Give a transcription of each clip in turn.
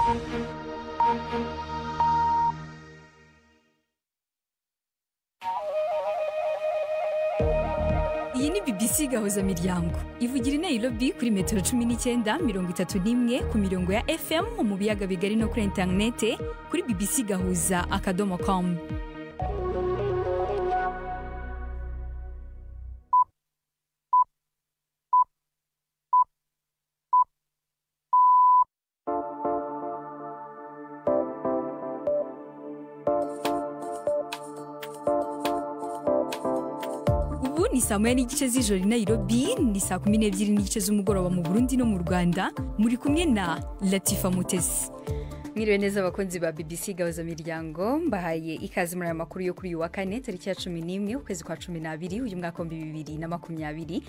Iyi ni BBC Gahuza Miryango ivugira i Nairobi kuri metero 19 31 ku mirongo ya FM mu biyaga bigari no kuri interinete kuri bbcgahuza.com. Ni saa 1:30 z'ijoro i Nairobi, ni saa 12:30 z'umugoroba mu Burundi no mu Rwanda. Muri kumwe na Latifa Mutesi. Mwiriwe neza abakunzi ba BBC Gahuza Miryango, mbahaye ikaze muri aya makuru yo kuri uyu wa kane tariki ya 11 ukwezi kwa 12 uyu mwaka wa 2025.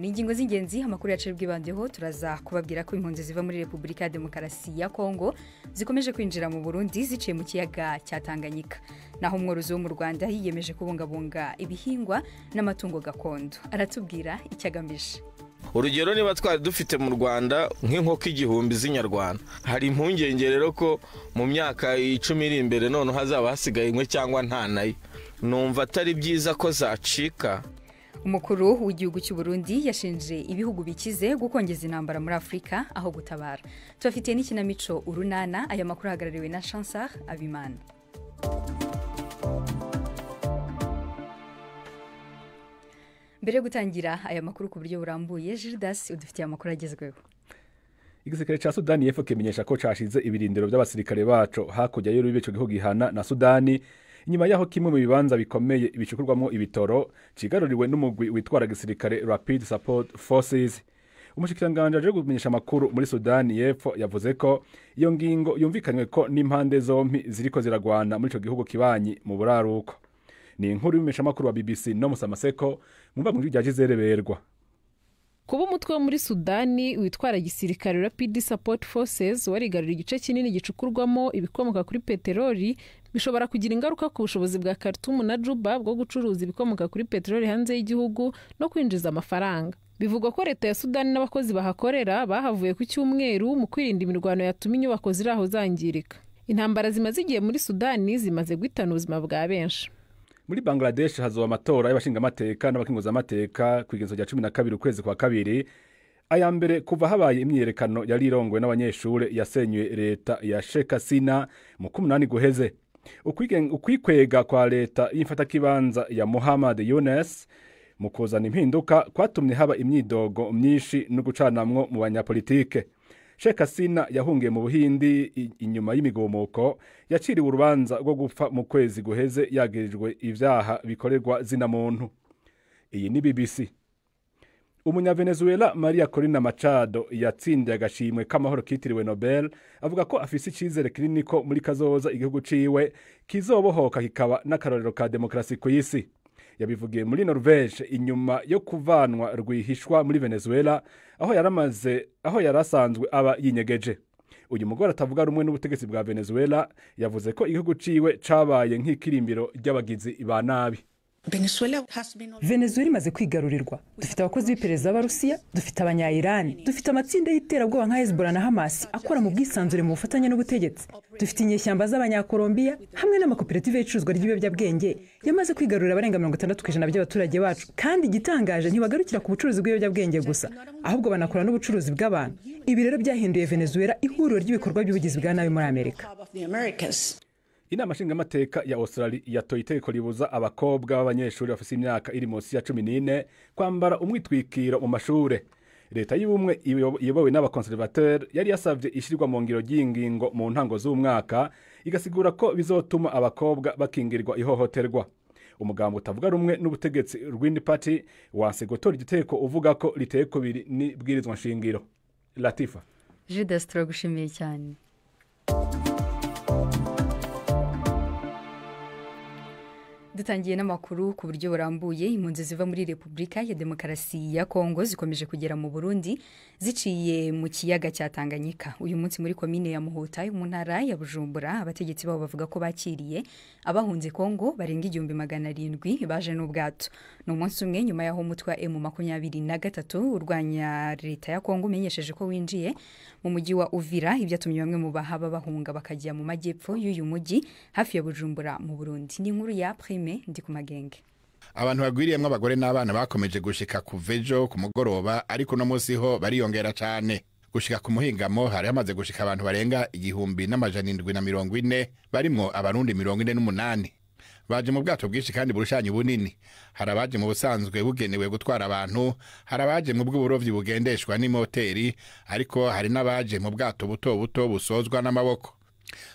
Ingingo z'ingenzi amakuru yacu bwibandeho, turaza kubabwira ko impunzi ziva muri Repubulika ya Demokarasi ya Kongo zikomeje kwinjira mu Burundi ziciye mu kiyaga cya Tanganyika. Naho umworozi wo mu Rwanda yiyemeje kubungabunga ibihingwa n'amatungo gakondo, aratubwira icyagamije. Urugero niba twari dufite mu Rwanda nk'inkoko 1000 z'inyarwanda, hari impungenge rero ko mu myaka 10 iri imbere none hazaba hasigaye imwe cyangwa nta nayo. Numva atari byiza ko zacika. Umukuru w'igihugu cy'u Burundi yashinje ibihugu bikize gukongeza intambara muri Afrika aho gutabara. Tubafitiye n'ikinamico Urunana. Aya makuru ahagarariwe na Chansar Abimana. Mbere yo gutangira aya makuru ku buryo burambuye, Gildas udufitiye amakuru agezweho. Igisirikare ca Sudani y'Epfo kimenyesha ko cashize ibirindiro by'abasirikare baco hakurya y'urubibe ico gihugu gihana na Sudani, inyuma yaho kimwe mu bibanza bikomeye bicukurwamwo ibitoro cigaruriwe n'umugwi witwara gisirikare Rapid Support Forces. Umushikiranganje aje kumenyesha amakuru muri Sudani y'Epfo yavuze ko iyo ngingo yumvikanywe ko n'impande zompi ziriko ziragwana muri ico gihugu kibanyi mu buraruko. Ni inkuru y'umumenyeshamakuru wa BBC no Musamaseko mumba mu rya Gisere. Kuba umutwe wo muri Sudani witwara gisirikare Rapid Support Forces warigarurira igice kinini gicukurwamo ibikomoka kuri peteroli bishobora kugira ingaruka ku bushobozi bwa Khartoum na Juba bwo gucuruza ibikomoka kuri peteroli hanze y'igihugu no kwinjiza amafaranga. Bivugwa ko leta ya Sudani n'abakozi bahakorera bahavuye ku cyumweru mu kwirinda imirwano yatuma inyubako ziri aho zangirika. Intambara zimaze igihe muri Sudani zimaze guhitana ubuzima bwa benshi. Muri Bangladesh hazoba amatora y'abashingamateka n'abakinguzamateka ku igenzo rya 12 ukwezi kwa kabiri, aya mbere kuva habaye imyiyerekano yari irongowe n'abanyeshure yasenywe leta ya Sheikh Hasina mu 18 guheze. Ukwikwega kwa leta y'imfatakibanza ya Muhammad Yunus mu kuzana impinduka kwatumye haba imyidogo myinshi no gucanamwo mu banyapolitike. Sheikh Hasina yahungiye mu Buhindi inyuma y'imigomoko, yaciriwe urubanza rwo gupfa mu kwezi guheze yagirijwe ivyaha bikorerwa zina muntu. Iyi ni BBC. Umunya-Venezuela Maria Corina Machado yatsindiye agashimwe k'amahoro kitiriwe Nobel, avuga ko afise icizere kinini ko muri kazoza igihugu ciwe kizobohoka kikaba n'akarorero ka demokarasi ku isi. Yabivugiye muri Norvege inyuma yo kuvanwa rwihishwa muri Venezuela aho yarasanzwe aba yinyegeje. Uyu mugore atavuga rumwe n'ubutegetsi bwa Venezuela yavuze ko igihugu ciwe cabaye nk'ikirimbiro ry'abagizi ba nabi. Venezuela imaze kwigarurirwa. Dufite abakozi b'iperereza b'Abarusiya, dufite abanya-Iran, dufite amatsinda y'iterabwoba nka Hezbollah na Hamas akora mu bwisanzure mu bufatanye n'ubutegetsi. Dufite inyeshyamba z'abanyakolombiya hamwe n'amakoperative y'icuruzwa ry'ibiyobyabwenge yamaze kwigarurira abarenga 60% by'abaturage bacu. Kandi igitangaje ntibagarukira ku bucuruzi bw'ibiyobyabwenge gusa, ahubwo banakora n'ubucuruzi bw'abantu. Ibi rero byahinduye Venezuela ihuriro ry'ibikorwa by'ubugizi bwa nabi muri Amerika. Inama nshingamateka ya Australia yatoye itegeko ribuza abakobwa b'abanyeshuri bafise imyaka iri munsi ya 14 kwambara umwitwikiro mu mashure. Leta y'ubumwe iyobowe n'abakonservateur yari yasavye ishirwa mu ngiro ry'ingingo mu ntango z'umwaka, igasigura ko bizotuma abakobwa bakingirwa ihohoterwa. Umugambo utavuga rumwe n'ubutegetsi Green Party wanse gutora igiteko uvuga ko riteye kubiri n'ibwirizwa nshingiro. Latifa Judas, turagushimiye cyane. Dutangiye n'amakuru ku buryo burambuye. Impunzi ziva muri Repubulika ya Demokarasi ya Kongo zikomeje kugera mu Burundi ziciye mu kiyaga cya Tanganyika. Uyu munsi muri komine ya Muhuta mu ntara ya Bujumbura, abategetsi babo bavuga ko bakiriye abahunze Kongo barenga 1700 baje n'ubwato. Ni umunsi umwe nyuma yaho umutwe wa M23 urwanya leta ya Kongo umenyesheje ko winjiye mu mujyi wa Uvira, ibyatumye bamwe mu bahaba bahunga bakajya mu majyepfo y'uyu mujyi hafi ya Bujumbura mu Burundi. Ni inkuru ya Ndi kumagenge. Abantu bagwiriyemwo abagore n'abana bakomeje gushika kuvejo ku mugoroba, ariko no munsi ho bariyongera cane. Gushika ku muhingamo hari hamaze gushika abantu barenga 1740 barimwo abarundi 48. Baje mu bwato bwinshi kandi burushanye bunini. Hari abaje mu busanzwe bugenewe gutwara abantu, hari abaje mu bw'uburovyi bugendeshwa n'imoteri, ariko hari n'abaje mu bwato buto buto busozwa n'amaboko.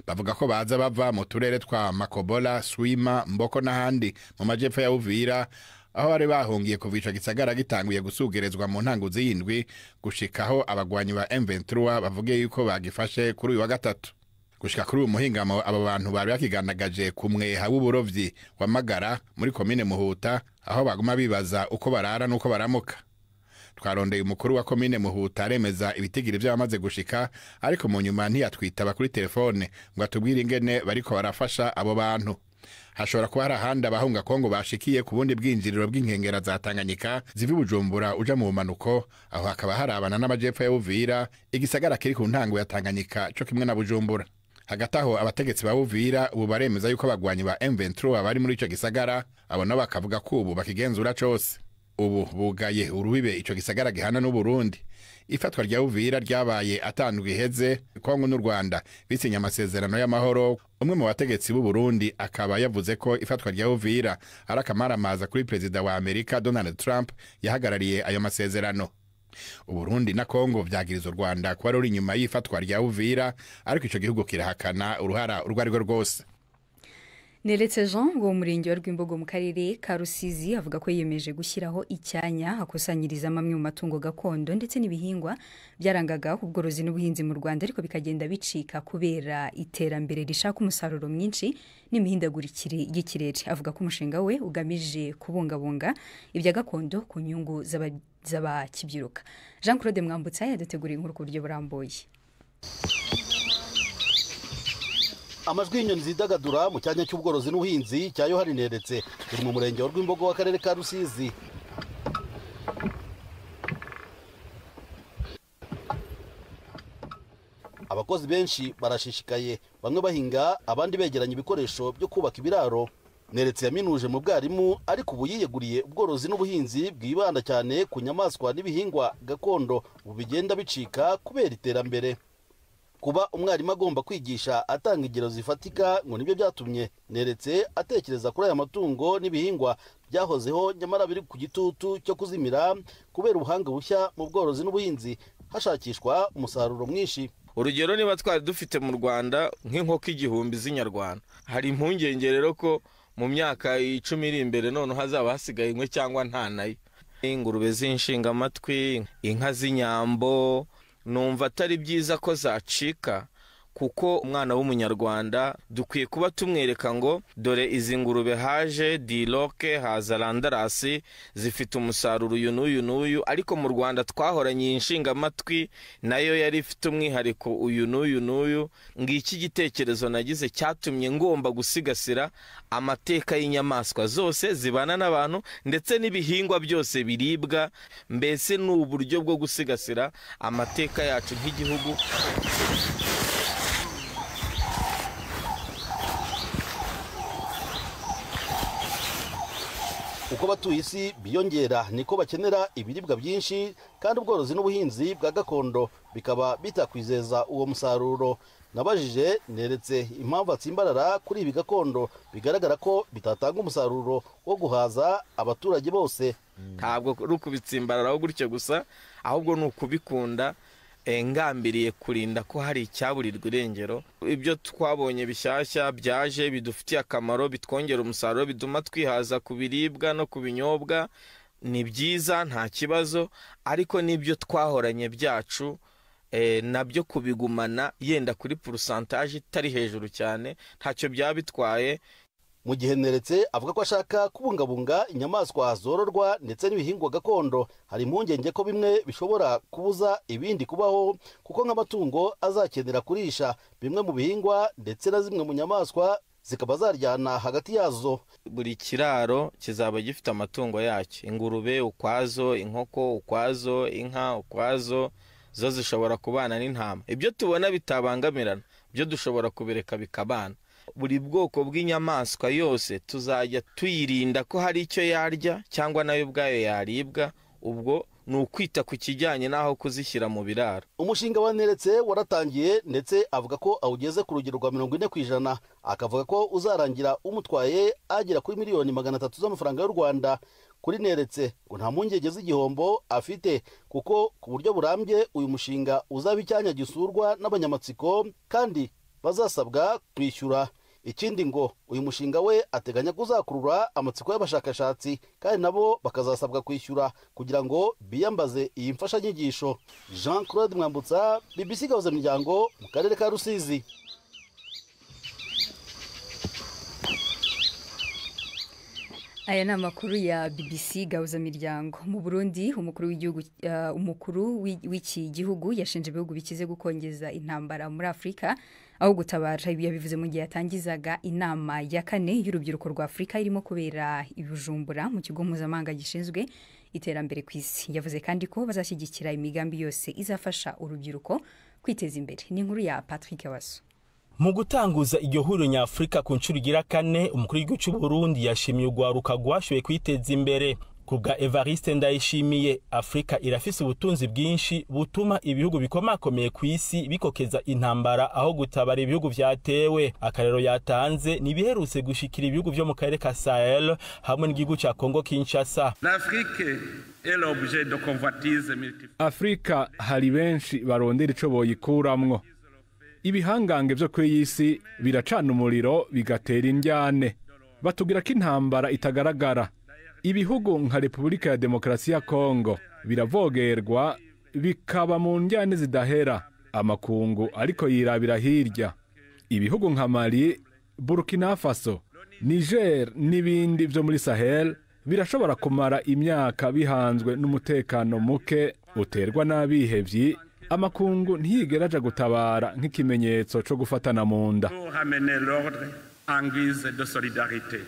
Bavuga ko baza bava mu turere twa Makobola, Swima, Mboko n'ahandi mu majepfo ya Uvira, aho bari bahungiye kuva ico gisagara gitanguye gusugerezwa mu ntango z'indwi gushikaho abagwanyi ba M23 bavuge yuko bagifashe kuri uyu wa gatatu. Gushika kuri uyu muhingamo abo bantu bari bakiganagaje ku mweha w'uburovyi wa Magara muri komine Muhuta, aho baguma bibaza uko barara n'uko baramuka. Twarondeye umukuru wa komine Muhuta aremeza ibitigiri by'abamaze gushika, ariko mu nyuma ntiyatwitaba kuri telefone ngo atubwire ingene bariko barafasha abo bantu. Hashobora kuba hari ahandi abahunga Kongo bashikiye ku bundi bwinjiriro bw'inkengera za Tanganyika ziva Bujumbura uja mu bumanuko, aho hakaba harabana n'amajepfo ya Uvira, igisagara kiri ku ntango ya Tanganyika co kimwe na Bujumbura. Hagati aho abategetsi ba Uvira ubu baremeza yuko abagwanyi ba M23 bari muri ico gisagara, abo nabo bakavuga ko ubu bakigenzura cose. Ubu bugaye urubibe ico gisagara gihana n'u Burundi. Ifatwa rya Uvira ryabaye atandwi iheze Kongo n'u Rwanda bisinya amasezerano y'amahoro. Umwe mu bategetsi b'u Burundi akaba yavuze ko ifatwa rya Uvira ari akamaramaza kuri perezida wa Amerika Donald Trump yahagarariye ayo masezerano. U Burundi na Kongo vyagiriza u Rwanda kuba ruri inyuma y'ifatwa rya Uvira, ariko ico gihugu kirahakana uruhara urwo arirwo rwose. Neretse Jean wo murenge wa Rwimbogo mu karere ka Rusizi avuga ko yiyemeje gushyiraho icyanya akusanyiriza amwe mu matungo gakondo ndetse n'ibihingwa byarangaga ubworozi n'ubuhinzi mu Rwanda, ariko bikagenda bicika kubera iterambere rishaka umusaruro mwinshi n'imihindagurikire y'ikirere. Avuga ko umushinga we ugamije kubungabunga ibya gakondo ku nyungu z'abakibyiruka. Jean Claude Mwambutsa yaduteguriye inkuru ku buryo burambuye. Amajwi y'inyoni zidagadura mu cyanya cy'ubworozi n'ubuhinzi cya Yohani Neretse kiri mu murenge wa Rwimbogo w'akarere ka Rusizi. Abakozi benshi barashishikaye, bamwe bahinga abandi begeranya ibikoresho byo kubaka ibiraro. Neretse yaminuje mu bwarimu, ariko ubu yiyeguriye ubworozi n'ubuhinzi bwibanda cyane ku nyamaswa n'ibihingwa gakondo ubu bigenda bicika kubera iterambere. Kuba umwarimu agomba kwigisha atanga ingero zifatika ngo nibyo byatumye Neretse atekereza kuri aya matungo n'ibihingwa byahozeho nyamara biri ku gitutu cyo kuzimira kubera ubuhanga bushya mu bworozi n'ubuhinzi hashakishwa umusaruro mwinshi. Urugero niba twari dufite mu Rwanda nk'inkoko 1000 z'inyarwanda, hari impungenge rero ko mu myaka 10 iri imbere none hazaba hasigaye imwe cyangwa nta nayo. Ingurube z'inshingamatwi, inka z'inyambo, numva atari byiza ko zacika, kuko umwana w'umunyarwanda dukwiye kuba tumwereka ngo dore izi ngurube haje diroke haza randarasi zifite umusaruro uyu n'uyu n'uyu, ariko mu Rwanda twahoranye inshingamatwi nayo yari ifite umwihariko uyu n'uyu n'uyu. Ngiki gitekerezo nagize cyatumye ngomba gusigasira amateka y'inyamaswa zose zibana n'abantu ndetse n'ibihingwa byose biribwa, mbese ni uburyo bwo gusigasira amateka yacu nk'igihugu. Uko batuye isi biyongera niko bakenera ibiribwa byinshi, kandi ubworozi n'ubuhinzi bwa gakondo bikaba bitakwizeza uwo musaruro. Nabajije Neretse impamvu atsimbarara kuri ibi gakondo bigaragara ko bitatanga umusaruro wo guhaza abaturage bose. Ntabwo ari ukubitsimbararaho gutyo gusa, ahubwo ni ukubikunda ngambiriye kurinda ko hari icyaburirwa irengero. Ibyo twabonye bishyashya byaje bidufitiye akamaro, bitwongera umusaruro, bituma twihaza ku biribwa no ku binyobwa, ni byiza nta kibazo, ariko n'ibyo twahoranye byacu nabyo kubigumana yenda kuri pourcentage itari hejuru cyane ntacyo byaba bitwaye. Mu gihe Neretse avuga ko ashaka kubungabunga inyamaswa zororwa ndetse n'ibihingwa gakondo, hari impungenge ko bimwe bishobora kubuza ibindi kubaho, kuko nk'amatungo azakenera kurisha bimwe mu bihingwa ndetse na zimwe mu nyamaswa zikaba zaryana hagati yazo. Buri kiraro kizaba gifite amatungo yacyo, ingurube ukwazo, inkoko ukwazo, inka ukwazo, zo zishobora kubana n'intama. Ibyo tubona bitabangamirana byo dushobora kubireka bikabana. Buri bwoko bw'inyamaswa yose tuzajya tuyirinda ko hari icyo yarya cyangwa nayo ubwayo yaribwa. Ubwo ni ukwita ku kijyanye n'aho kuzishyira mu biraro. Umushinga wa Neretse waratangiye ndetse avuga ko awugeze ku rugero rwa 40%, akavuga ko uzarangira umutwaye agera kuri 300,000,000 z'amafaranga y'u Rwanda. Kuri Neretse ngo nta mpungenge z'igihombo afite, kuko ku buryo burambye uyu mushinga uzaba icyanya gisurwa n'abanyamatsiko kandi bazasabwa kwishyura. Ikindi ngo uyu mushinga we ateganya kuzakurura amatsiko y'abashakashatsi kandi nabo bakazasabwa kwishyura kugira ngo biyambaze iyi mfashanyigisho. Jean Claude Mwambutsa, BBC Gahuza Miryango, mu karere ka Rusizi. Aya ni amakuru ya BBC Gahuza Miryango. Mu Burundi, umukuru w'igihugu umukuru w'iki gihugu yashinje ibihugu bikize gukongeza intambara muri Afrika aho gutabara. Ibi yabivuze mu gihe yatangizaga inama ya kane y'urubyiruko rwa Afrika irimo kubera i Bujumbura mu kigo mpuzamahanga gishinzwe iterambere ku isi. Yavuze kandi ko bazashyigikira imigambi yose izafasha urubyiruko kwiteza imbere. Ni inkuru ya Patrick Waso. Mu gutanguza iryo huriro nyafurika ku nshuro igira kane, umukuru w'igihugu cy'u Burundi yashimiye urwaruka rwashoboye kwiteza imbere. Kubwa Evariste Ndayishimiye, Afrika irafise ubutunzi bwinshi butuma ibihugu bikomakomeye ku isi bikokeza intambara aho gutabara ibihugu vyatewe. Akarero yatanze ni biherutse gushikira ibihugu vyo mu karere ka Sahel hamwe n'igihugu ca Congo Kinshasa. Afrika hari benshi barondera ico boyikuramwo. Ibihangange vyo kuri iyi si biracana umuriro bigatera indyane. Batubwira ko intambara itagaragara. Ibihugu nka Repubulika ya Demokarasi ya Kongo biravogerwa bikaba mu njyane zidahera, amakungu ariko yirabira hirya. Ibihugu nka Mali, Burkina Faso, Niger n'ibindi vyo muri Sahel birashobora kumara imyaka bihanzwe n'umutekano muke uterwa n'abihevyi. Amakungu ntiyigera aja gutabara nk'ikimenyetso co gufatana mu nda.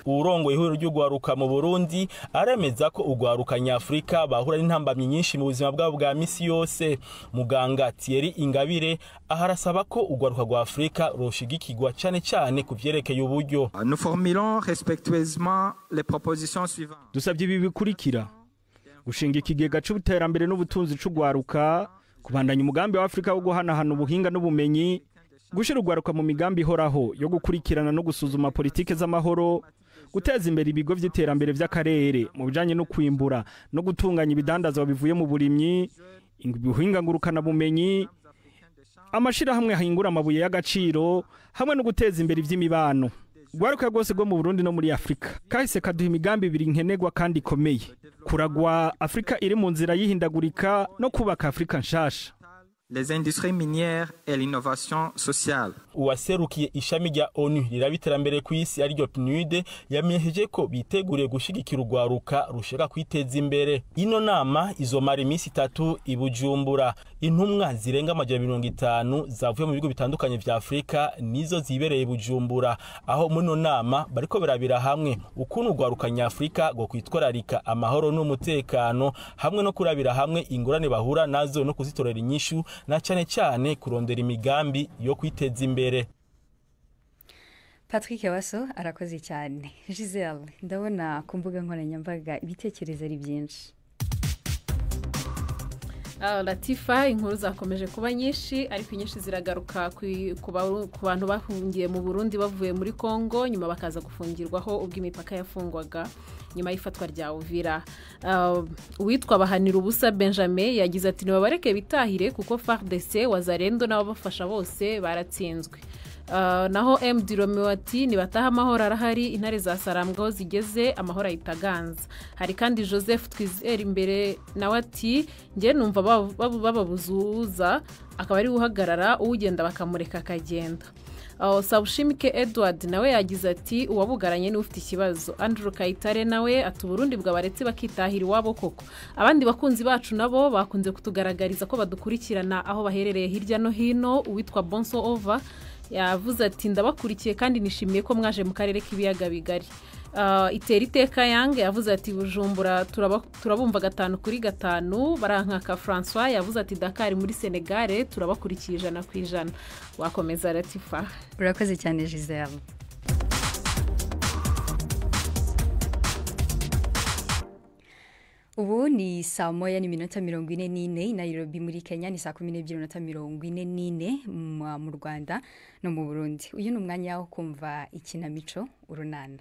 Urongoye ihuriro ry'urwaruka mu Burundi aremeza ko urwaruka nyafurika bahura n'intambamyi nyinshi mu buzima bwabo bwa misi yose. Muganga Thierry Ingabire aharasaba ko urwaruka rwa Afrika rushigikirwa cyane cyane ku vyerekeye uburyo. Nous formulons respectueusement les propositions suivantes. Dusabye ibi bikurikira: gushinga ikigega c'iterambere n'ubutunzi c'urwaruka, kubandanya umugambi wa Afrika wo guhanahana ubuhinga n'ubumenyi, gushira urwaruka mu migambi ihoraho yo gukurikirana no gusuzuma politike z'amahoro, guteza imbere ibigo vy'iterambere vy'akarere mu bijanye no kwimbura no gutunganya ibidandazwa bivuye mu burimyi, ubuhinga ngurukana bumenyi, amashirahamwe ahingura amabuye y'agaciro hamwe no guteza imbere ivy'imibano. Urwaruka rwose rwo mu Burundi no muri Afrika kahise kaduha imigambi ibiri nkenerwa kandi ikomeye: kuragwa Afrika iri mu nzira y'ihindagurika no kubaka Afrika nshasha. Les industries minières et l'innovation sociale. Uwaserukiye ishami rya ONU riraba iterambere ku isi ariryo PNUD yamenyesheje ko biteguriye gushigikira urwaruka rushaka kwiteza imbere. Ino nama izomara iminsi 3 i Bujumbura. Intumwa zirenga 50 zavuye mu bigo bitandukanye vya Afrika nizo zibereye Bujumbura, aho muno nama bariko barabira hamwe ukuntu urwaruka nyafurika go kwitwararika amahoro n'umutekano hamwe no kurabira hamwe ingorane bahura nazo no kuzitorera inyishu, na cyane cyane kurondera imigambi yo kwiteza imbere. Patrick Waso arakoze cyane. Giselle, ndabona ku mbuga nkoranyambaga ibitekerezo ari byinshi. Latifa, inkuru zakomeje kuba nyinshi ariko inyinshi ziragaruka ku bantu bahungiye mu Burundi bavuye muri Kongo nyuma bakaza gufungirwaho ubwo imipaka yafungwaga nyuma y'ifatwa rya Uvira. Uwitwa Bahanira ubusa Benjamin yagize ati nibabareke bitahire kuko FARDC, Wazalendo n'ababafasha bose baratsinzwe. Naho MD Romeo ati nibataha amahoro arahari, intare za Sarambwe aho zigeze amahoro ahitaganza. Hari kandi Joseph Twizere imbere nawe ati njye numva bababuzuza akaba ari uhagarara ugenda bakamureka akagenda. Sabushimike Edward nawe yagize ati uwabugaranye ni ufite ikibazo. Andrew Kayitare nawe ati Burundi bwabaretse bakitahira iwabo koko. Abandi bakunzi bacu nabo bakunze kutugaragariza ko badukurikirana aho baherereye hirya no hino. Uwitwa Bonso Over yavuze ati ndabakurikiye kandi nishimiye ko mwaje mu karere k'ibiyaga bigari. Itera iteka yange yavuze ati Bujumbura turabumva 5/5. Barankaka François yavuze ati Dakar muri Senegal turabakurikiye 100%. Wakomeza Latifa. Urakoze cyane Giselle. Ubu ni saa 1:44 Nairobi muri Kenya, ni saa 12:44 mu Rwanda no mu Burundi. Uyu ni umwanya wo kumva ikinamico Urunana.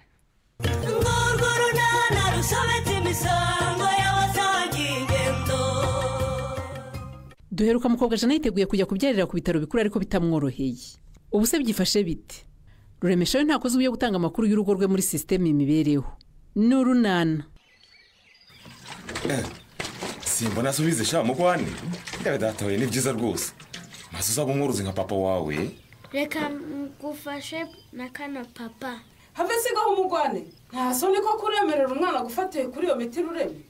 Duheruka mukobwa Jana yiteguye kujya kubyarira ku bitaro bikuru ariko bitamworoheye. Ubu se byifashe bite? Ruremesha we ntakoze ubuyo gutanga amakuru y'urugo rwe muri system imibereho. N'urunana. Simbona asubize sha mugwane. Ndabe datawe ni byiza rwose. Maso uzaba umworozi nka papa wawe. Reka ngufashe na kano papa. Have sigaho umugwane. Nta soni ko kuremerera umwana gufatiye kuri iyo miti rureme.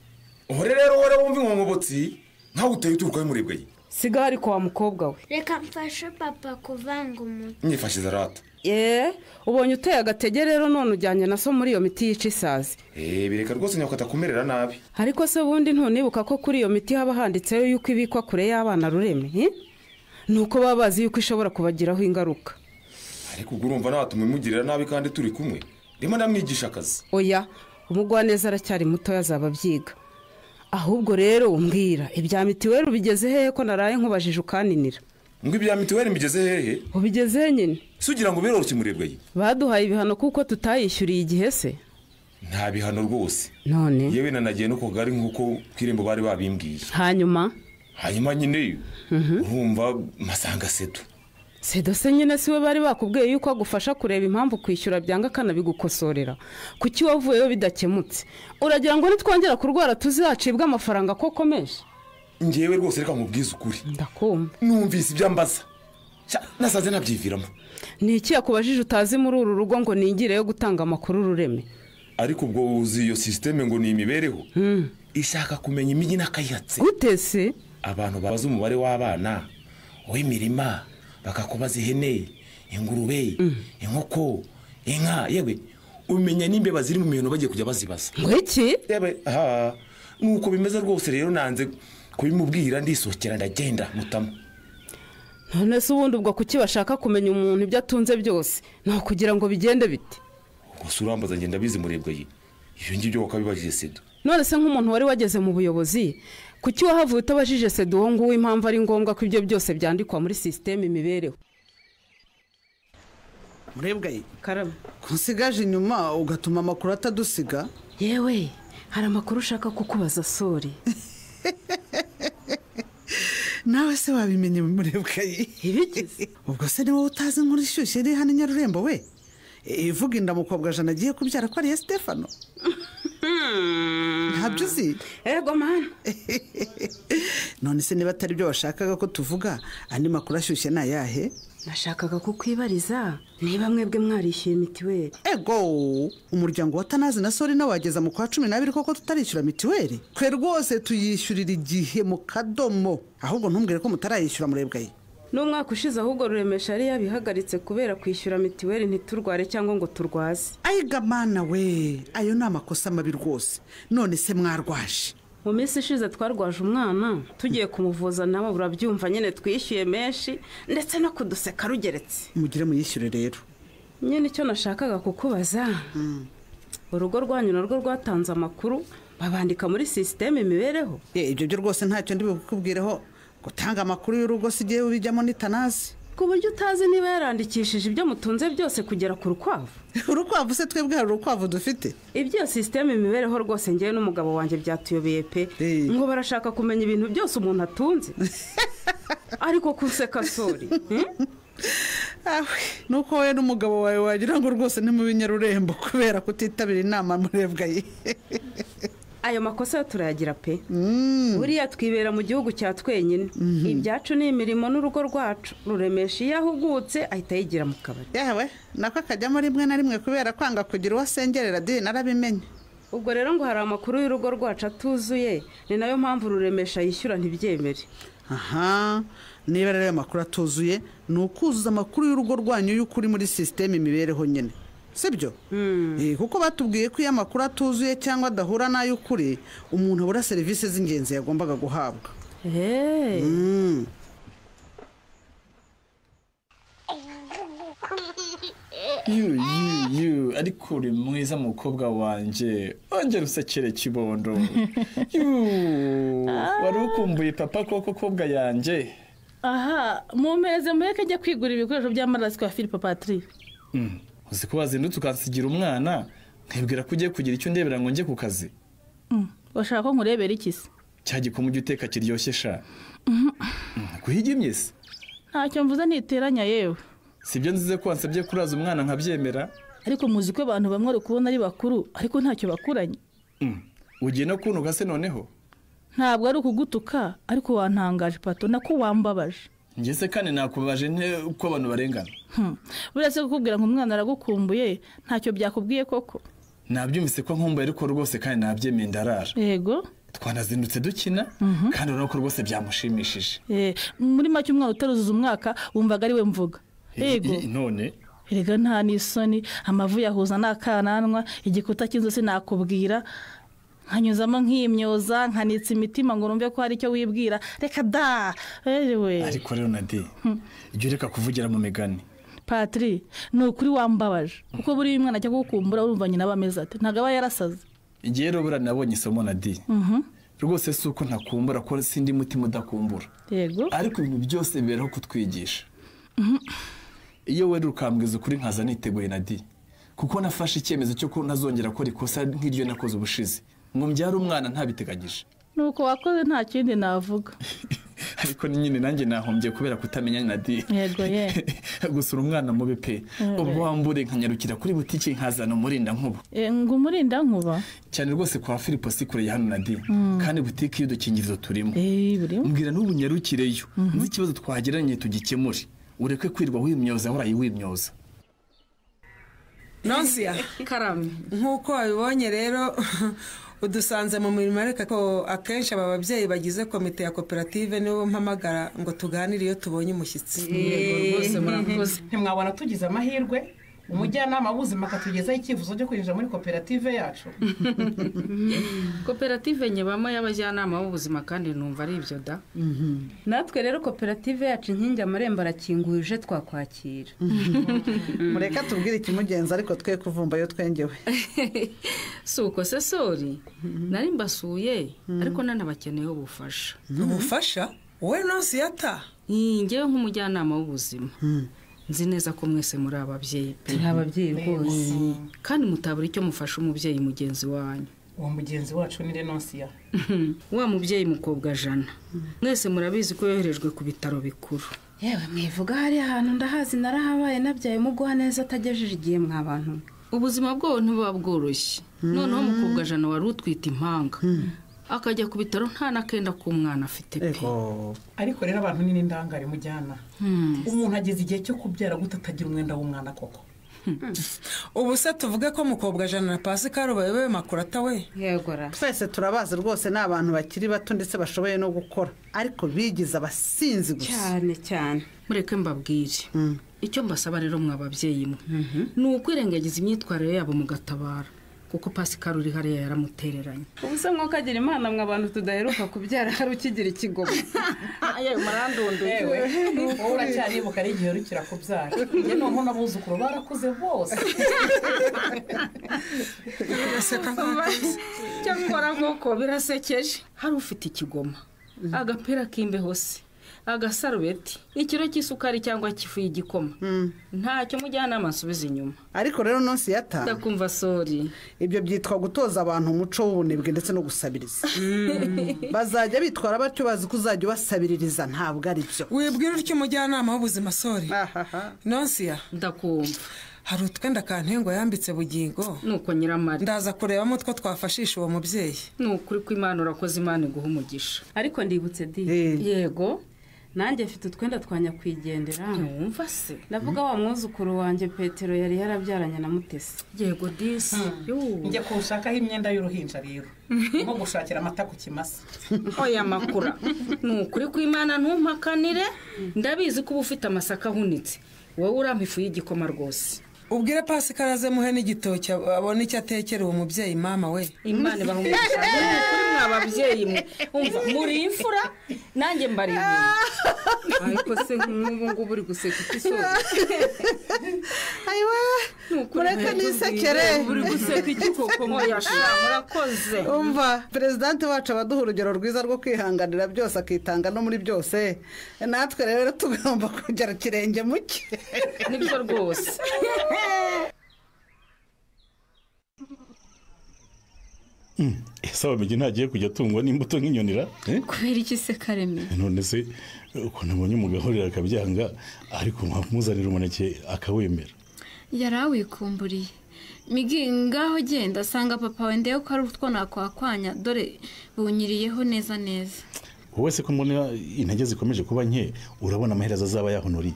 Uhore rero wore wumva inkonkobotsi nkawe uteye uturuka y'umuribwe. Sigaho ariko wa mukobwa we. Reka mfashe papa kuvanga umuti. Nyifashiza rata. Ubonye uteye agatege rero none ujyanye na so muri iyo miti yica isazi. Bireka rwose nyakata kumerera nabi. Ariko se bundi ntunibuka ko kuri iyo miti haba handitseyo yuko ibikwa kure y'abana rureme? Nuko baba bazi yuko ishobora kubagiraho ingaruka. Ariko urumva natuma imugirira nabi kandi turi kumwe. Ndimo ndamwigisha akazi. Oya, umugwaneza aracyari muto yazaba abyiga. Ahubwo rero umbwira ibya mitiweli ubigeze hehe ko naraye nkubajije ukaninira? Ngo ibya mitiweli mbigeze hehe? Ubigeze nyine. Sugira ngo biroroshye murebwe ye. Baduhaye ibihano kuko tutayishyuriye igihe se? Nta bihano rwose. None yewe nanagiye no kugari nkuko kwirembo bari babimbwiye. Hanyuma nyine urumva masanga Sedo. Sedo se nyine siwe bari bakubwiye yuko agufasha kureba impamvu kwishyura byanga kanabigukosorera. Kuki wavuyeyo bidakemutse? Uragira ngo nitwongera kurwara tuzacibwa amafaranga koko menshi? Ngewe rwose reka nkubwize ukuri. Ndakumva. Numvise ibyambaza. Nasaze nabyiviramo. Ni iki yakubajije utazi muri uru rugo ngo ningire yo gutanga amakuru rureme? Ariko ubwo uzi iyo systeme ngo ni imibereho. Ishaka kumenya imijyi n'akayatse. Gute se? Abantu babaza umubare w'abana, w'imirima, bakakubaza ihene, ingurube, inkoko, inka, yewe umenya n'imbeba ziri mu mihano bagiye kujya bazibaza. Ngwiki? Yewe aha nuko bimeze rwose rero nanze kubimubwira ndisokera ndagenda mutama. None se ubundi ubwo kuki bashaka kumenya umuntu ibyo atunze byose? No kugira ngo bigende bite? Ubwo surambaza ngenda bizi murebwe ye. Ibyo ngibyo wakabibajije Sedo. None se nk'umuntu wari wageze mu buyobozi kuki wahavuye utabajije Sedo uwo nguwo impamvu ari ngombwa ko ibyo byose byandikwa muri system imibereho? Murebwe karame kunsigaje inyuma ugatuma amakuru atadusiga. Yewe hari amakuru ushaka kukubaza sori. Nawe se wabimenye murebwe ibigize? Ubwo se ni wowe utazi inkuru ishyushye iri hano Nyarurembo we? Ivuga inda mukobwa Jana agiye kubyara ko ari Stefano. Ntabyo uzi? Ego mana. None se niba atari byo washakaga ko tuvuga, andi makuru ashyushye ni ayahe? Nashakaga kukwibariza niba mwebwe mwarishyuye mitiweli. Ego, umuryango wa Tanazi na Sori nawageza mu kwa 12 koko tutarishyura mitiweli. Twe rwose tuyishyurira igihe mu kadomo. Ahubwo ntumbwire ko mutarayishyura murebwe ye. N'umwaka ushize ahubwo Ruremesha yari yabihagaritse kubera kwishyura mitiweli ntiturware cyangwa ngo turwaze. Ayiga mana we, ayo ni amakosa mabi rwose. None se mwarwaje? Mu minsi ishize twarwaje umwana tugiye kumuvuza nawe urabyumva nyine twishyuye menshi ndetse no kuduseka rugeretse. Mugire muyishyure rero. Nyine icyo nashakaga kukubaza, urugo rwanyu narwo rwatanze amakuru babandika muri system imibereho? Ibyo byo rwose ntacyo ndi bukubwireho. Gutanga amakuru y'urugo sigiye ubijyamo nitanazi. Ku buryo utazi niba yarandikishije ibyo mutunze byose kugera ku rukwavu. Urukwavu se twebwe hari urukwavu dufite? Ibyo system imibereho rwose ngewe n'umugabo wanjye byatuyobeye pe. Ngo barashaka kumenya ibintu byose umuntu atunze. Ariko kuseka sori. Nuko wowe n'umugabo wawe wagira ngo rwose ni mu binyarurembo kubera kutitabira inama murebwa ye. Ayo makosa yo turayagira pe. Buriya twibera mu gihugu cya twenyine. Ibyacu ni imirimo n'urugo rwacu. Ruremesha iyo ahugutse ahita yigira mu kabari. Yewe nako akajyamo rimwe na rimwe kubera kwanga kugira uwo asengerera di narabimenye. Ubwo rero ngo hari amakuru y'urugo rwacu atuzuye, ni nayo mpamvu Ruremesha yishyura ntibyemere. Aha, niba rero ayo makuru atuzuye ni ukuzuza amakuru y'urugo rwanyu y'ukuri muri sisiteme imibereho nyine, sibyo? Kuko batubwiye ko iyo amakuru atuzuye cyangwa adahura n'ay'ukuri umuntu abura serivisi z'ingenzi yagombaga guhabwa. Yu ariko uri mwiza mukobwa wanjye, ongera usekere kibondo. Wari ukumbuye papa koko kobwa yanjye. Aha, mumeze mureke njya kwigura ibikoresho by'amaraso kwa Philippe Patrick. Uzi ko wazindutse ukansigira umwana nkibwira ko ugiye kugira icyo ndebera ngo njye ku kazi. Washaka ko nkurebera iki se? Cya gikoma ujya uteka kiryoshye sha. Kuhigimye se? Ntacyo mvuze niteranya yewe. Sibyo nzize ko wansabye kuraza umwana nkabyemera. Ariko muzi ko abantu bamwe ari kubona ari bakuru ariko ntacyo bakuranye. Ugiye no kuntuka se noneho? Ntabwo ari ukugutuka ariko wantangaje pato nako wambabaje. Njye se kandi nakubabaje nte uko abantu barengana. Buretse kukubwira ngo umwana aragukumbuye ntacyo byakubwiye koko. Nabyumvise ko nkumbuye ariko rwose kandi nabyemeye ndarara. Yego. Twanazindutse dukina kandi urabona ko rwose byamushimishije. Muri make umwana utaruzuza umwaka wumvaga ari we mvuga. Yego. None erega nta n'isoni, amavu yahuza n'akananwa, igikuta cy'inzu sinakubwira, nkanyuzamo nkimyoza nkanitsa imitima ngo numve ko hari icyo wibwira. Reka da ewe. Ariko rero Nadi, ijya ureka kuvugira mu migani. Patri, ni ukuri wambabaje kuko buri mwana ajya kugukumbura urumva nyina aba ameze ate, ntabwo aba yarasaze. Igihe rero buriya nabonye isomo Nadi. Rwose si uko ntakumbura ko sindi mutima udakumbura. Yego. Ariko ibintu byose biberaho kutwigisha. Iyo wera ukambwiza ukuri nkaza niteguye Nadi, kuko nafashe icyemezo cyo ko ntazongera gukora ikosa nk'iryo nakoze ubushize ngo mbyare umwana ntabiteganyije. Nuko wakoze nta kindi navuga. Ariko nyine nanjye nahombye kubera kutamenya Nadi. Yego ye. Gusura umwana mubi pe. Ubwo wambure nkanyarukira kuri butike nkazana umurinda nkuba. Ngo umurinda nkuba? Cyane rwose kwa Philippe si kure ya hano Nadi. Kandi butike y'udukingirizo turimo. Mbwira n'ubu nyarukireyo. Nzi ikibazo twagiranye tugikemure. Ureke kwirwa wimyoza warayi wimyoza. Nonsia karame. Nkuko wabibonye rero udusanze mu mirimo, ariko ko akenshi aba babyeyi bagize komite ya koperative nibo mpamagara ngo tuganire iyo tubonye umushyitsi. Yego rwose murakoze. Ntimwabona tugize amahirwe umujyanama w'ubuzima akatugezaho icyifuzo cyo kwinjira muri koperative yacu. Koperative nyebamo y'abajyanama b'ubuzima kandi numva ari ibyo da. Natwe rero koperative yacu inkingi amarembo arakinguje twakwakira. Mureka tubwire ikimugenza ariko twe kuvumba yo twengewe. Si uko se sori nari mbasuye ariko nanabakeneyeho ubufasha. Ubufasha? Wowe Nonsiyata? Ngewe nk'umujyanama w'ubuzima nzi neza ko mwese muri ababyeyi pe. Turi ababyeyi rwose. Kandi mutabura icyo mufasha umubyeyi mugenzi wanyu. Uwo mugenzi wacu ni Renonsiya. Wa mubyeyi mukobwa Jana. Mwese murabizi ko yoherejwe ku bitaro bikuru. Yewe mwivuga hari ahantu ndahazi narahabaye nabyaye muguha neza atagejeje igihe mwa bantu. Ubuzima bwo ntibuba bworoshye. Noneho mukobwa Jana wari utwite impanga. Akajya ku bitaro nta nakenda k'umwana afite pe. Ariko rero abantu ni n'indangare mujyana. Umuntu ageze igihe cyo kubyara gute atagira umwenda w'umwana koko? Ubu se tuvuge ko mukobwa Jana na Pascal bayobewe makurata we? Yegora. Twese turabazi rwose ni abantu bakiri bato ndetse bashoboye no gukora, ariko bigize abasinzi gusa. Cyane cyane. Mureke mbabwire. Icyo mbasaba rero mwa babyeyi mwe ni ukwirengagiza imyitwarire yabo mugatabara. Kuko Pascal uri hariya yaramutereranye. Ubu se mwuka agira imana mwe abantu tudaheruka kubyara hari ukigira ikigoma. Yewe murandunduye. Wowe uracyaribuka ari igihe urukira kubyara. Njye noneho n'abuzukuru barakuze bose. Cyakora koko birasekeje. Hari ufite ikigoma, agapira k'imbeho se, Agasarubeti, ikiro cy'isukari cyangwa kifu y'igikoma. Ntacyo mujyanama nsubiza inyuma. Ariko rero nonsi yata. Ndakumva sori. Ibyo byitwa gutoza abantu umuco w'ubunebwe ndetse no gusabiriza. Bazajya bitwara batyo bazi ko uzajya ubasabiririza, ntabwo ari byo. Wibwira utyo umujyanama w'ubuzima sori. Nonsiya. Ndakumva. Hari utwenda Kantengo yambitse Bugingo. Nuko nyiramari. Ndaza kurebamo utwo twafashisha uwo mubyeyi. Nukuri ko Imana urakoze, Imana iguha umugisha. Ariko ndibutse di. Yego. Nanjye mfite utwenda twa nyakwigendera. Ntiwumva se? Ndavuga wa mwuzukuru wanjye Petero yari yarabyaranye na Mutesi. Yego disi. Njye kushakaho imyenda y'uruhinja rero. Nko gushakira amata ku kimasa. Oya makura. Nukuri ko Imana ntumpakanire, ndabizi ko uba ufite amasaka ahunitse. Wowe urampa ifu y'igikoma rwose. Ubwire Pascal aze muhe n'igitoki abone icyo atekera uwo mubyeyi mama we. Imana ibaha umugisha. Kuri mwa babyeyi mwe. Umva muri imfura nanjye mbari inyuma. Ariko se nk'ubu ngubu uri guseka iki sori? Ayiwa, mureke nisekere. Uri guseka iki koko? Oya sha, murakoze. Umva, perezidante wacu abaduha urugero rwiza rwo kwihanganira byose akitanga no muri byose. Natwe rero tugomba kugera kirenge muke. Nibyo rwose. Ese abamigi ntagiye kujya atungwa n'imbuto nk'inyonira? Kubera iki se Kareme? None se ukuntu abonye umugahorera akabyanga, ariko nkamuzanira umuneke akawemera. Yarawikumburiye. Migi ngaho genda asanga papa we ndebe ko ari utwo nakwakwanya, dore bunyiriyeho neza neza. Wowe se ko mbona intege zikomeje kuba nke, urabona amaherezo azaba yahonoriye?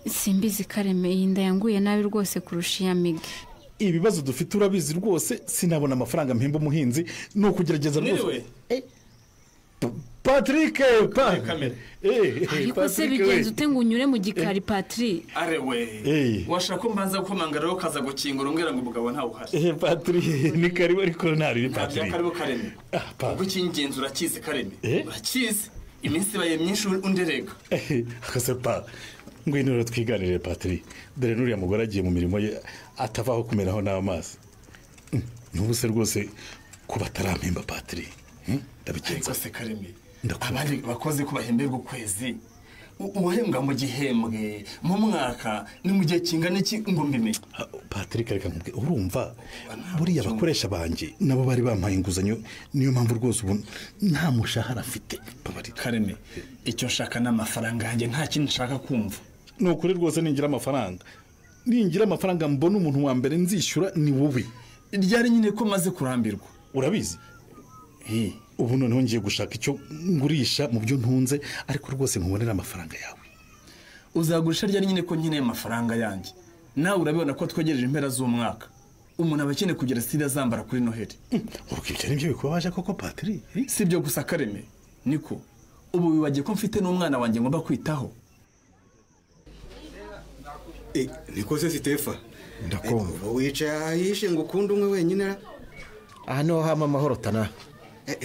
Simbizi Kareme, iyi nda yanguye nabi rwose kurusha iya Migi. Ibibazo dufite urabizi rwose, sinabona amafaranga mpemba umuhinzi, ni ukugerageza rwose. Patrick, ariko se bigenze ute ngo unyure mu gikari Patrick? Arewe, washaka ko mbanza gukomanga rero kaza gukingura umbwira ngo umugabo ntawe uhari. Patrick, ni karibu ariko ntari Patrick. Karibu Kareme. Ubwo icy'ingenzi urakizi Kareme. Urakizi. Iminsi ibaye myinshi underega. Akase pa. Ngwino rero twiganirire Patrick. Dore nuriya mugore agiye mu mirimo ye atavaho kumeraho n'amazi. N'ubu se rwose kuba atarampemba Patrick. Ndabigenza se Kareme. Abandi bakoze ko bahemberwa ukwezi, uhembwa mu gihembwe mu mwaka ni mu gihe kingana iki ngo mbimenye? Patrick reka nkubwire, urumva buriya abakoresha banjye nabo bari bampaye inguzanyo, niyo mpamvu rwose ubu nta mushahara mfite. Kareme, icyo nshaka ni amafaranga yanjye, nta kintu nshaka kumva. Ni ukuri rwose ningira amafaranga mbona umuntu wa mbere nzishyura ni wowe. Ryari nyine ko maze kurambirwa urabizi. Ubu noneho ngiye gushaka icyo ngurisha mu byo ntunze, ariko rwose nkubonera amafaranga yawe. Uzagurisha ryari nyine ko nkeneye amafaranga yanjye? Nawe urabibona ko twegereje impera z'umwaka, umuntu aba akeneye kugira sida azambara kuri Noheli. Ubwo ibyo nibyo bikubabaje koko Patrick? Si ibyo gusa Kareme, niko ubu wibagiye ko mfite n'umwana wanjye ngomba kwitaho. Niko se Sitefa? Ndakumva. Wicaye ahishe ngo ukunde umwe wenyine? Aha niho hama amahoro tana.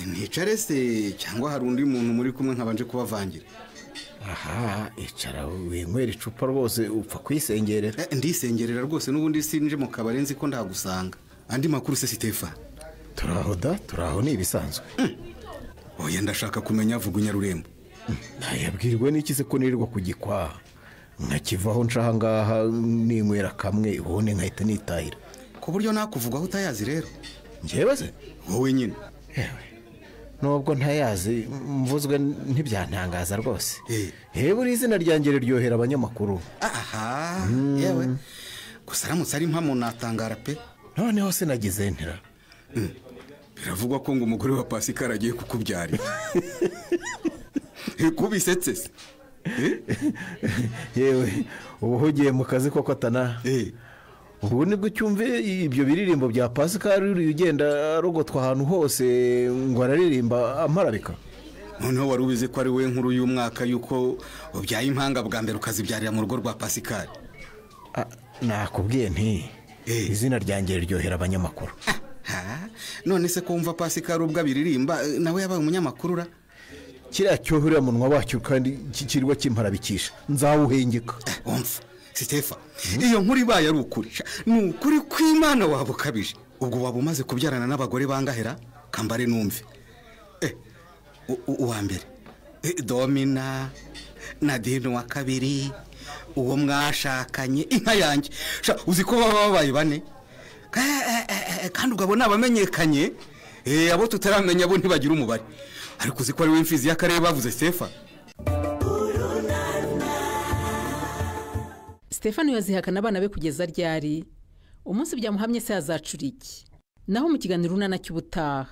Nticare se cyangwa hari undi muntu muri kumwe nkabanje kubavangira? Aha, icara winywera icupa rwose upfa kwisengerera. Ndisengerera rwose n'ubundi sinje mu kabari nzi ko ndagusanga. Andi makuru se Sitefa? Turaho da, turaho ni ibisanzwe. Oya ndashaka kumenya vuga unyarurembo. Nayabwirwe n'iki se ko nirirwa kugikwa? Nkakivaho ncaha ngaha ninywera kamwe ubundi nkahita nitahira. Ku buryo nakuvugaho utayazi rero? Njyewe se? Wowe nyine. Yewe. Nubwo ntayazi mvuzwe ntibyantangaza rwose. Buri izina ryanjye riryohera abanyamakuru. Aha, yewe. Gusa aramutse ari impamo natangara pe. Noneho sinagize ntira. Biravugwa ko ngo umugore wa Pascal agiye kukubyarira. Kubisetse se? Yewe, ubu uhugiye mu kazi koko tana. Ubu nibwo cyumve ibyo biririmbo bya Pascal uri ugenda arogotwa ahantu hose ngo araririmba amparabika. Noneho wari ubizi ko ari we nkuru y'umwaka yuko ubyaye impanga bwa mbere ukazibyarira mu rugo rwa Pascal? Nakubwiye nti izina ryanjye riryohera abanyamakuru. None se ko wumva Pascal ubwo abiririmba nawe yabaye umunyamakuru ra? Kiriya cyohurira munwa wacyo kandi kirirwa kimparabikisha nzawuhengeka. Umva Sitefa, iyo nkuru ibaye ari ukuri, ni ukuri kw'Imana waba ukabije. Ubwo waba umaze kubyarana n'abagore bangahera? Kambare numve. Uwa mbere Domina, Nadine wa kabiri, uwo mwashakanye, inka yanjye. Sha, uzi ko baba babaye bane kandi ubwo abo nabamenyekanye, abo tutaramenya bo ntibagira umubare. Ariko uzi ko ari we mfizi y'akarere bavuze Stefa. Stefano yazihakana abana be kugeza ryari? Umunsi byamuhamye se azacura iki? Naho mu kiganiro Urunana cy'ubutaha.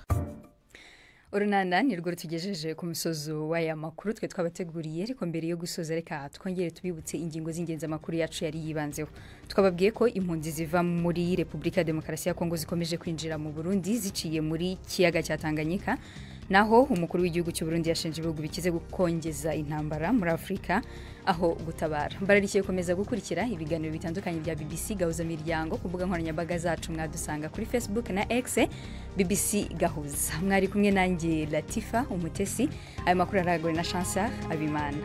Urunana ni rwo rutugejeje ku musozo w'aya makuru twe twabateguriye, ariko mbere yo gusoza reka twongere tubibutse ingingo z'ingenzi amakuru yacu yari yibanzeho. Twababwiye ko impunzi ziva muri Repubulika ya Demokarasi ya Kongo zikomeje kwinjira mu Burundi ziciye muri kiyaga cya Tanganyika. Naho umukuru w'igihugu cy'u Burundi yashinje ibihugu bikize gukongeza intambara muri Afrika aho gutabara. Mbararikiye komeza gukurikira ibiganiro bitandukanye bya BBC Gahuza Miryango ku mbuga nkoranyambaga zacu, mwadusanga kuri Facebook na X BBC Gahuza. Mwari kumwe nanjye Latifa Umutesi, aya makuru aragore na Chancellor Abimana.